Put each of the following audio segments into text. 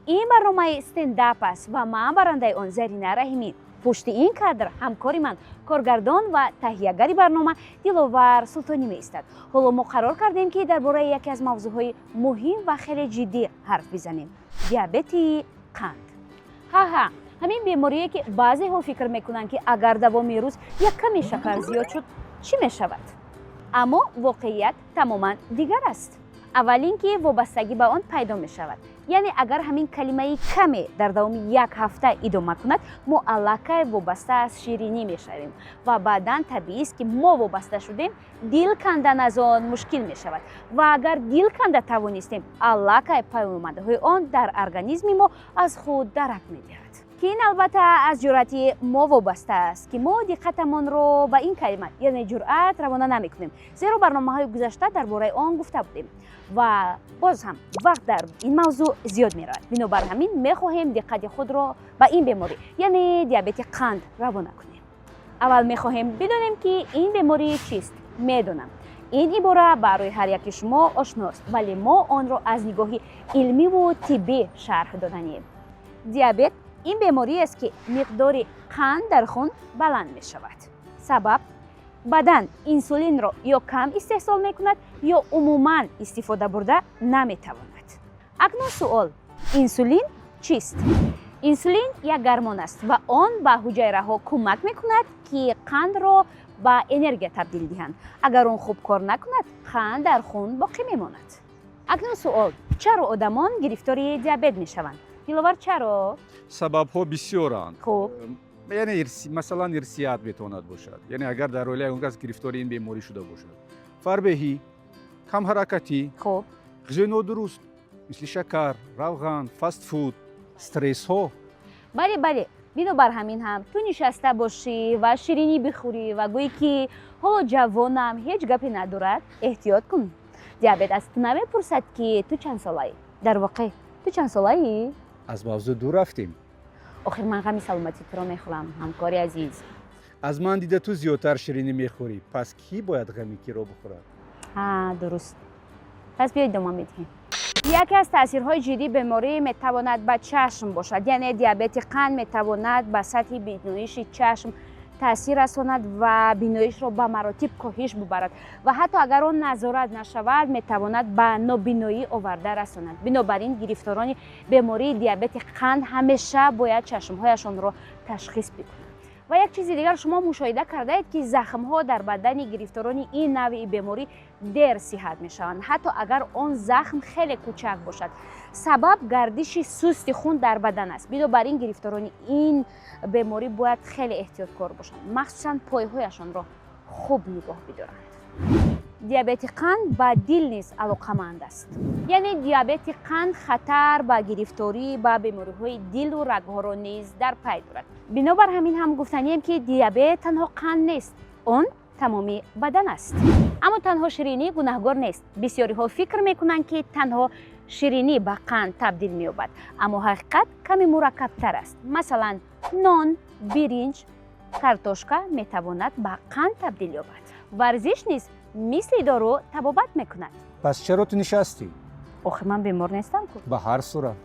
Ин барномаи стендап аст ва ман барандаи он, Зарина Раҳимӣ. Пушти ин кадр ҳамкори ман, коргардон ва таҳиягари барнома Диловар Султонӣ меистад. Ҳоло мо қарор кардем, ки дар бораи яке аз мавзӯъҳои муҳим ва хеле ҷиддӣ ҳарф бизанем: диабети қанд. Ҳа-ҳа, ҳамин беморие, ки баъзеҳо фикр мекунанд, ки агар давоми рӯз як каме шакар зиёд шуд, чӣ мешавад? Аммо воқеият тамоман дигар аст. Аввалин, ки вобастагӣ ба он пайдо мешавад, яъне агар ҳамин калимаи «каме» дар давоми як ҳафта идома кунад, мо аллакай вобаста аз ширинӣ мешавем ва баъдан табиист, ки мо вобаста шудем, дил кандан аз он мушкил мешавад. Ва агар дил канда тавонистем, аллакай паёмадҳои он дар организми мо аз худ дарак медиҳад, ки ин албатта аз ҷуръати мо вобаста аст, ки мо диққатамонро ба ин калима, яъне ҷуръат, равона намекунем, зеро барномаҳои гузашта дар бораи он гуфта будем ва боз ҳам вақт дар ин мавзӯъ зиёд меравад. Бинобар ҳамин мехоҳем диққати худро ба ин беморӣ, яъне диабети қанд, равона кунем. Аввал мехоҳем бидонем, ки ин беморӣ чист. Медонам, ин ибора барои ҳар яки шумо ошност, вале мо онро аз нигоҳи илмиву тиббӣ шарҳ доданием. Диабет ин бемориест, ки миқдори қанд дар хун баланд мешавад. Сабаб: бадан инсулинро ё кам истеҳсол мекунад, ё умуман истифода бурда наметавонад. Акнун суол: инсулин чист? Инсулин як гормон аст ва он ба ҳуҷайраҳо кӯмак мекунад, ки қандро ба энергия табдил диҳанд. Агар он хуб кор накунад, қанд дар хун боқӣ мемонад. Акнун суол: чаро одамон гирифтори диабет мешаванд? Диловар, чаро? Сабабҳо бисёранд. Хуб. Яъне масалан, ирсият метавонад бошад, яъне агар дар оила ягон кас гирифтори ин беморӣ шуда бошад, фарбеҳӣ, камҳаракатӣ, ғизои нодуруст, мисли шакар, равған, фастфуд, стрессҳо. Бале, бинобар ҳамин ҳам ту нишаста бошӣ ва ширинӣ бихӯрӣ ва гӯӣ, ки ҳоло ҷавонам, ҳеҷ гапе надорад, эҳтиёт кун. Диабет аз ту намепурсад, ки ту чанд солаӣ. Дар воқеъ, ту чанд солаӣ? Аз мавзӯъ дур рафтем. Охир ман ғами саломатии туро мехӯрам, ҳамкори азиз. Аз ман дида ту зиёдтар ширинӣ мехӯрӣ, пас кӣ бояд ғами киро бихӯрад? Ҳа, дуруст. Пас биё, идома медиҳем. Яке аз таъсирҳои ҷиддии беморӣ метавонад ба чашм бошад, яъне диабети қанд метавонад ба сатҳи биноиши чашм таъсир расонад ва биноишро ба маротиб коҳиш бубарад ва ҳатто агар он назорат нашавад, метавонад ба нобиноӣ оварда расонад. Бинобар ин гирифторони бемории диабети қанд ҳамеша бояд чашмҳояшонро ташхис бикунанд. Ва як чизи дигар: шумо мушоҳида кардаед, ки захмҳо дар бадани гирифторони ин навъи беморӣ дер сиҳат мешаванд, ҳатто агар он захм хеле кӯчак бошад. Сабаб гардиши сусти хун дар бадан аст. Бинобар ин гирифторони ин беморӣ бояд хеле эҳтиёткор бошанд, махсусан пойҳояшонро хуб нигоҳ бидоранд. Диабети қанд ба дил низ алоқаманд аст, яъне диабети қанд хатар ба гирифторӣ ба бемориҳои дилу рагҳоро низ дар пай дорад. Бинобар ҳамин ҳам гуфтанием, ки диабет танҳо қанд нест, он тамоми бадан аст. Аммо танҳо ширинӣ гунаҳгор нест. Бисёриҳо фикр мекунанд, ки танҳо ширинӣ ба қанд табдил меёбад, аммо ҳақиқат каме мураккабтар аст. Масалан, нон, биринҷ, картошка метавонад ба қанд табдил ёбад. Варзиш низ мисли дору табобат мекунад. Пас чаро ту нишастӣ? Охир ман бемор нестам ку. Ба ҳар сурат.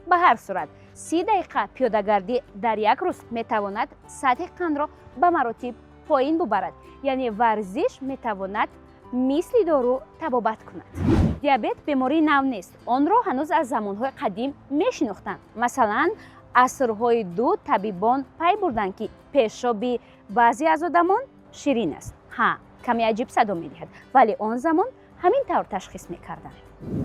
Ба ҳар сурат, 30 дақиқа пиёдагардӣ дар як рӯз метавонад сатҳи қандро ба маротиб поин бубарад, яъне варзиш метавонад мисли дору табобат кунад. Диабет бемории нав нест, онро ҳанӯз аз замонҳои қадим мешинохтанд. Масалан, асрҳои ду табибон пай бурданд, ки пешоби баъзе аз одамон ширин аст. Ҳа, каме аҷиб садо медиҳад, вале он замон ҳамин тавр ташхис мекарданд.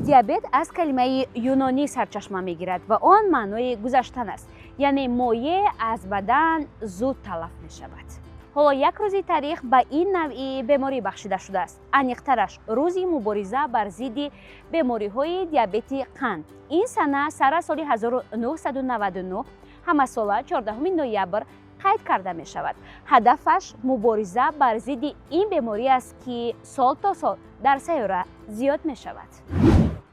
Диабет аз калимаи юнонӣ сарчашма мегирад ва он маънои гузаштан аст, яъне моеъ аз бадан зуд талаф мешавад. Ҳоло як рӯзи таърих ба ин навъи беморӣ бахшида шудааст, аниқтараш рӯзи мубориза бар зидди бемориҳои диабети қанд. Ин сана сар аз соли 1999 ҳамасола 14 ноябр қайд карда мешавад. Ҳадафаш мубориза бар зидди ин беморӣ аст, ки сол то сол дар сайёра зиёд мешавад.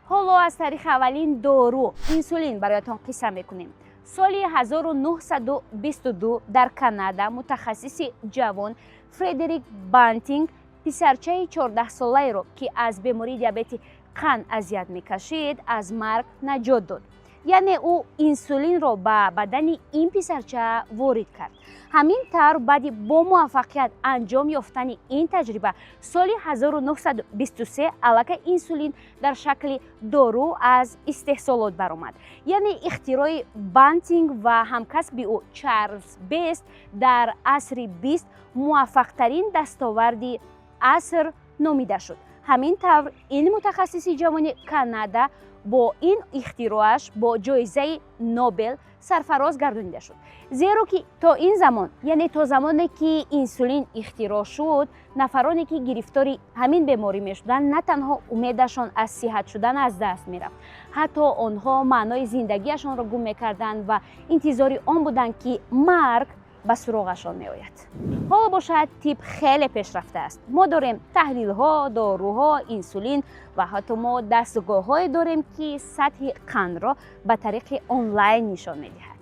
Ҳоло аз таърихи аввалин дору, инсулин, бароятон қисса мекунем. Соли 1922 дар Канада мутахассиси ҷавон Фредерик Бантинг писарчаи 14-солаеро, ки аз бемории диабети қанд азият мекашид, аз марг наҷот дод. Яъне ӯ инсулинро ба бадани ин писарча ворид кард. Ҳамин тавр, баъди бо муваффақият анҷом ёфтани ин таҷриба, соли 1923 аллакай инсулин дар шакли дору аз истеҳсолот баромад. Яъне ихтирои Бантинг ва ҳамкасби ӯ Чарлз Бест дар асри 20 муваффақтарин дастоварди аср номида шуд. Ҳамин тавр, ин мутахассиси ҷавони Канада бо ин ихтироаш бо ҷоизаи Нобел сарфароз гардонида шуд, зеро ки то ин замон, яъне то замоне ки инсулин ихтироъ шуд, нафароне ки гирифтори ҳамин беморӣ мешуданд, на танҳо умедашон аз сиҳат шудан аз даст мерафт, ҳатто онҳо маънои зиндагиашонро гум мекарданд ва интизори он буданд, ки марг ба суроғашон меояд. Ҳоло бошад, тиб хеле пешрафта аст. Мо дорем таҳлилҳо, доруҳо, инсулин ва ҳатто мо дастгоҳҳое дорем, ки сатҳи қандро ба тариқи онлайн нишон медиҳад.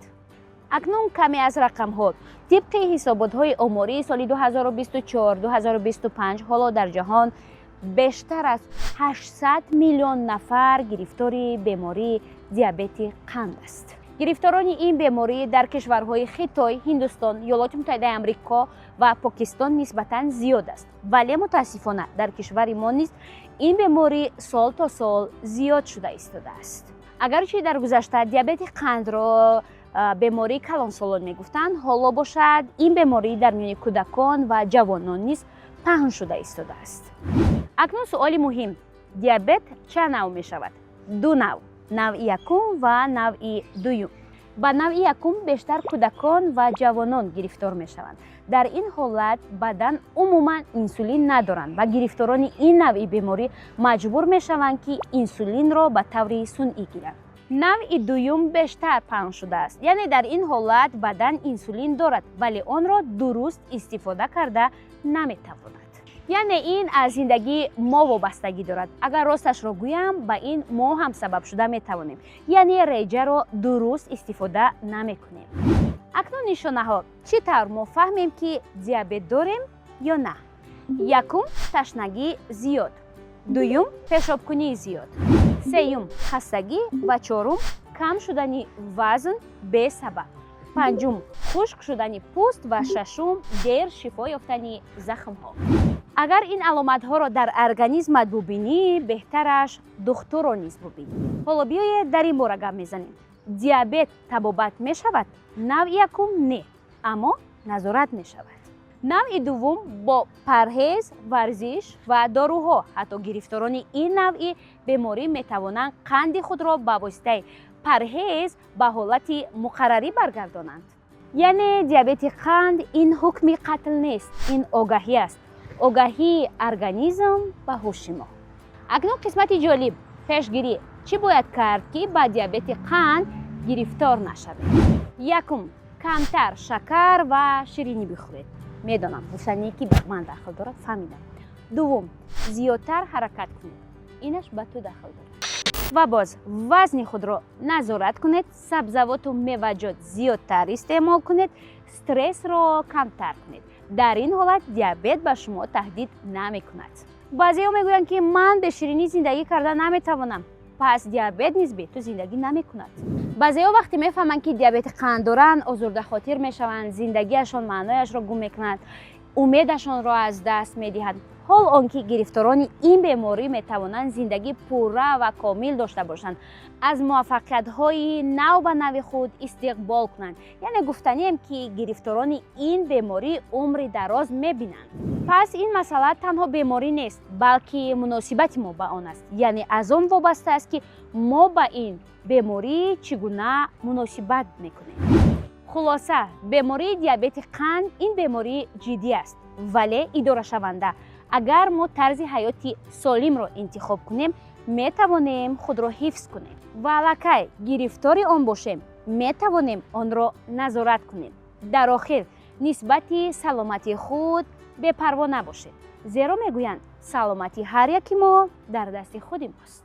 Акнун каме аз рақамҳо. Тибқи ҳисоботҳои омории соли 2024-2025, ҳоло дар ҷаҳон бештар аз 800 миллион нафар гирифтори бемории диабети қанд аст. Гирифторони ин беморӣ дар кишварҳои Хитой, Ҳиндустон, Иёлоти Муттаҳидаи Амрико ва Покистон нисбатан зиёд аст, вале мутаассифона дар кишвари мо низ ин беморӣ сол то сол зиёд шуда истодааст. Агарчи дар гузашта диабети қандро бемории калонсолон мегуфтанд, ҳоло бошад, ин беморӣ дар миёни кӯдакон ва ҷавонон низ паҳн шуда истодааст. Акнун суоли муҳим: диабет чанд навъ мешавад? Ду навъ: навъи якум ва навъи дуюм. Ба навъи якум бештар кӯдакон ва ҷавонон гирифтор мешаванд. Дар ин ҳолат бадан умуман инсулин надоранд ва гирифторони ин навъи беморӣ маҷбур мешаванд, ки инсулинро ба таври сунъӣ гиранд. Навъи дуюм бештар паҳн шудааст, яъне дар ин ҳолат бадан инсулин дорад, вале онро дуруст истифода карда наметавонад. Яъне ин аз зиндагии мо вобастагӣ дорад. Агар росташро гӯям, ба ин мо ҳам сабаб шуда метавонем, яъне реҷаро дуруст истифода намекунем. Акнун нишонаҳо. Чӣ тавр мо фаҳмем, ки диабет дорем ё на? Якум, ташнагӣ зиёд, дуюм, пешобкунии зиёд, сеюм, хастагӣ ва чорум, кам шудани вазн бесабаб, панҷум, хушк шудани пӯст ва шашум, дер шифо ёфтани захмҳо. Агар ин аломатҳоро дар организмат бубинӣ, беҳтараш духтурро низ бубинӣ. Ҳоло биёед, дар ин бора гап мезанем. Диабет табобат мешавад? Навъи якум не, аммо назорат мешавад. Навъи дуввум бо парҳез, варзиш ва доруҳо. Ҳатто гирифторони ин навъи беморӣ метавонанд қанди худро ба воситаи парҳез ба ҳолати муқаррарӣ баргардонанд. Яъне диабети қанд ин ҳукми қатл нест, ин огаҳӣ аст, огаҳии организм ба ҳуши мо. Акнун қисмати ҷолиб: пешгирӣ. Чӣ бояд кард, ки ба диабети қанд гирифтор нашавем? Якум, камтар шакар ва ширинӣ бихӯред. Медонам, гуфтание ки ба ман дахл дорад, фаҳмидам. Дуввум, зиёдтар ҳаракат кунед. Инаш ба ту дахл дорад. Ва боз вазни худро назорат кунед, сабзавоту меваҷот зиёдтар истеъмол кунед, стрессро камтар кунед. Дар ин ҳолат диабет ба шумо таҳдид намекунад. Баъзеҳо мегӯянд, ки ман бе ширинӣ зиндагӣ карда наметавонам. Пас диабет низ бе ту зиндагӣ намекунад. Баъзеҳо вақте мефаҳманд, ки диабети қанд доранд, озурдахотир мешаванд, зиндагиашон маънояшро гум мекунанд, умедашонро аз даст медиҳанд. Ҳол он ки гирифторони ин беморӣ метавонанд зиндагии пурра ва комил дошта бошанд, аз муваффақиятҳои нав ба нави худ истиқбол кунанд. Яъне гуфтанием, ки гирифторони ин беморӣ умри дароз мебинанд. Пас ин масъала танҳо беморӣ нест, балки муносибати мо ба он аст, яъне аз он вобаста аст, ки мо ба ин беморӣ чӣ гуна муносибат мекунем. Хулоса, бемории диабети қанд ин бемории ҷиддӣ аст, вале идорашаванда. Агар мо тарзи ҳаёти солимро интихоб кунем, метавонем худро ҳифз кунем ва аллакай гирифтори он бошем, метавонем онро назорат кунем. Дар охир, нисбати саломатии худ бепарво набошед, зеро мегӯянд, саломатии ҳар яки мо дар дасти худи мост.